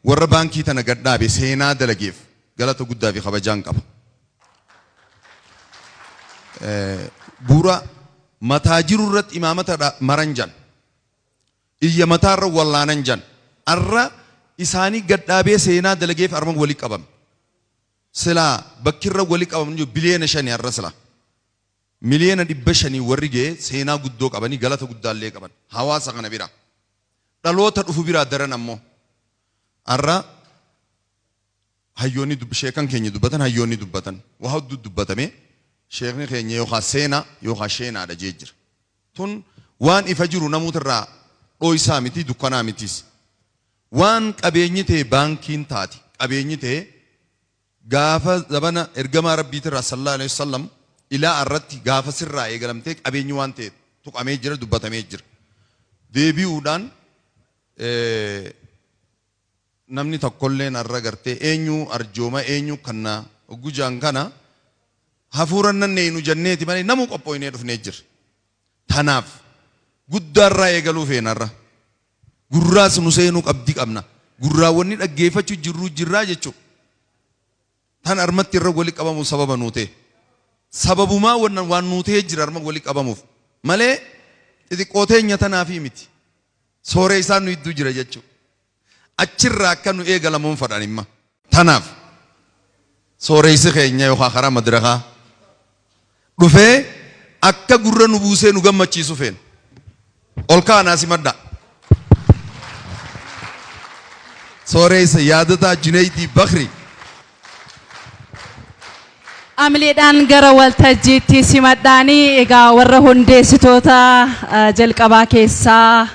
Warra baankii tana gad dhaabe seenaa dalageef galata guddaa fi kabajaan qaba. Bu'uura mataa jiru irratti imaamata maran jan. Iyya mataarra wallaanan jan. Arra isaanii gad dhaabee seenaa dalageef arman walii qabame. Silaa bakkirra walii qabamu jiru 5 biliyoona arra silaa. 500 miliyoona warri ga'e seenaa guddoo qabanii galata guddaallee qaban hawaasa kana bira. Dhaloota dhufu biraa daran ammoo. Arra hayyoonni sheekan keenya dubbatan, hayyoonni dubbatan waa hedduu dubbatame. Sheekni keenya yookaan seenaa yookaan sheenaadha jee jira. Tun waan ifa jiru namoota irraa dhooysaa miti, dukkanaa mitis. Waan qabeenyi ta'e baankiin taati, qabeenyi ta'e gaafa zabana ergamaa rabbiitirraa sallallahu alaihi wasallam ilaa irratti gaafa sirraa eegalamtee qabeenyi waan ta'e tuqamee jira, dubbatamee jira. Deebi'uudhaan namni tokkolleen har'a gartee eenyu arjooma eenyu kanna gujaan kana hafuuran nanneenu jenneeti malee namuu qophooynee dhufnee jira. Tanaaf guddaarraa eegaluu feenarra. Gurraas nu seenuu qabdi qabna. Gurraawwanni dhaggeeffachuu jirruu jirraa jechuudha. Tan armatti irra wali qabamu sababa nuu ta'e. Sababumaa waan nuu ta'ee jira arma wali qabamuuf. Malee xixiqqoo teenya tanaafi miti. Sooree isaan nu idduu jira jechuudha. Achirraa akka nu eegalamuun fadhan imma. Tanaaf sooreessi keenya yookaan karaa madirakaa dhufee akka gurra nu buusee nu gammachiisu feena. Ol kaanaa simadha. Sooreessa Yaadataa Junaydii Bakri. Amileedhaan gara waltajjiitti simadhaanii. Egaa warra hundeessitoota jalqabaa keessaa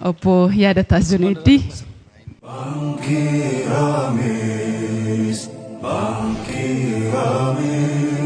obbo Yaadataa Junaydii. Baankii Raamis, Baankii Raamis.